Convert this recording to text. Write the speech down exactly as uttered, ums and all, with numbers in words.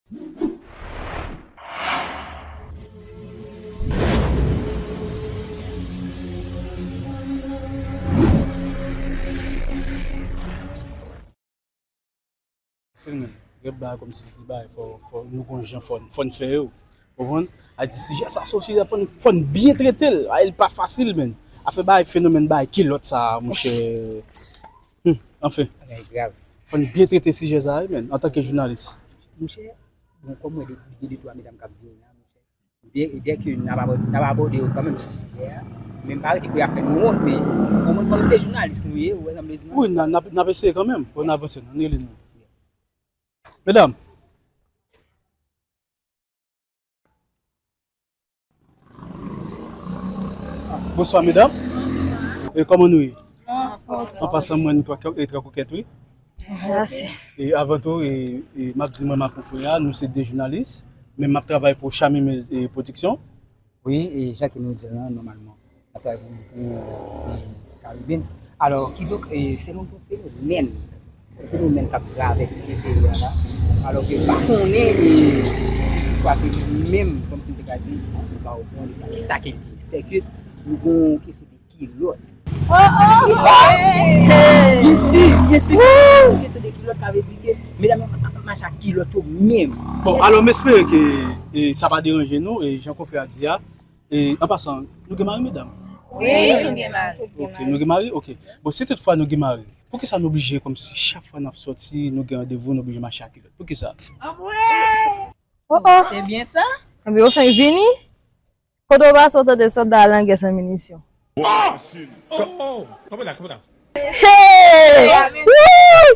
Se menm. Rep bagay kòmsi ki bagay fò, fò nou gon jan fò, fò n fè yo. Konprann? A di sijè sa se yon sijè fò n, fò n byen trete l. A, li pa fasil, menn. Afè bagay fenomèn bagay kilòt sa, monchè. Hmm, anfen. Bagay grav. Fò n byen trete sijè sa, wi, menn, antanke jounalis. Monchè, bon, kòm mwen de, de, de twa medam k ap vini la, monchè. Byen, e dèke n ap abòde, n ap abòde yo kanmenm sou sijè a. Men m pa rete pou y ap fè nou wont, men ou konprann kòm se jounalis nou ye, ou wè sa m vle di non? Wi, n a, n ap, n ap eseye kanmenm pou n avanse, non, n rele nou. Medam. Bonswa, medam. E, kòman nou ye? Anfòm. An pasan, mwen, nou twa, e, trè kokèt, wi. Mèsi. E avan tou, e, e, m ap di mwen, m ak yon frè a, nou se de jounalis, men m ap travay pou Chami Mez-, e, Production. Wi, e jan ke nou di l lan, nòmalman, n ap travay pou, pou, e, Chami Benz. Alò, kidonk, e, se yon fenomèn, yon fenomèn k ap travèse peyi a la. Alò ke m pa konnen, e, si kwa ke li menm, kòmsi m te ka di, nou pa okouran de sa. Kisa ke l ye? Se ke nou gon kesyon de kilòt. Oh, oh, oh! Byen si, byen si. Kesyon de kilòt, sa vle di ke medam yo ap mache ak kilòt yo menm. Bon, alò, m espere ke, e, sa pa deranje nou, e, jan konfrè a di a, e, an pasan, nou gen mari, medam? Wi, nou gen mari. Ok, nou gen mari? Ok. Bon, si toutfwa nou gen mari, poukisa nou oblije, kòmsi, chak fwa n ap sòti, nou gen randevou, nou oblije mache ak kilòt? Poukisa? Oh, oh. Se byen sa. Anben, ou fenk vini? Kote w pase, w tande sòlda al nan gè san minisyon. Oh! Oh! Kanpe la, kanpe la. Hey! Wouy!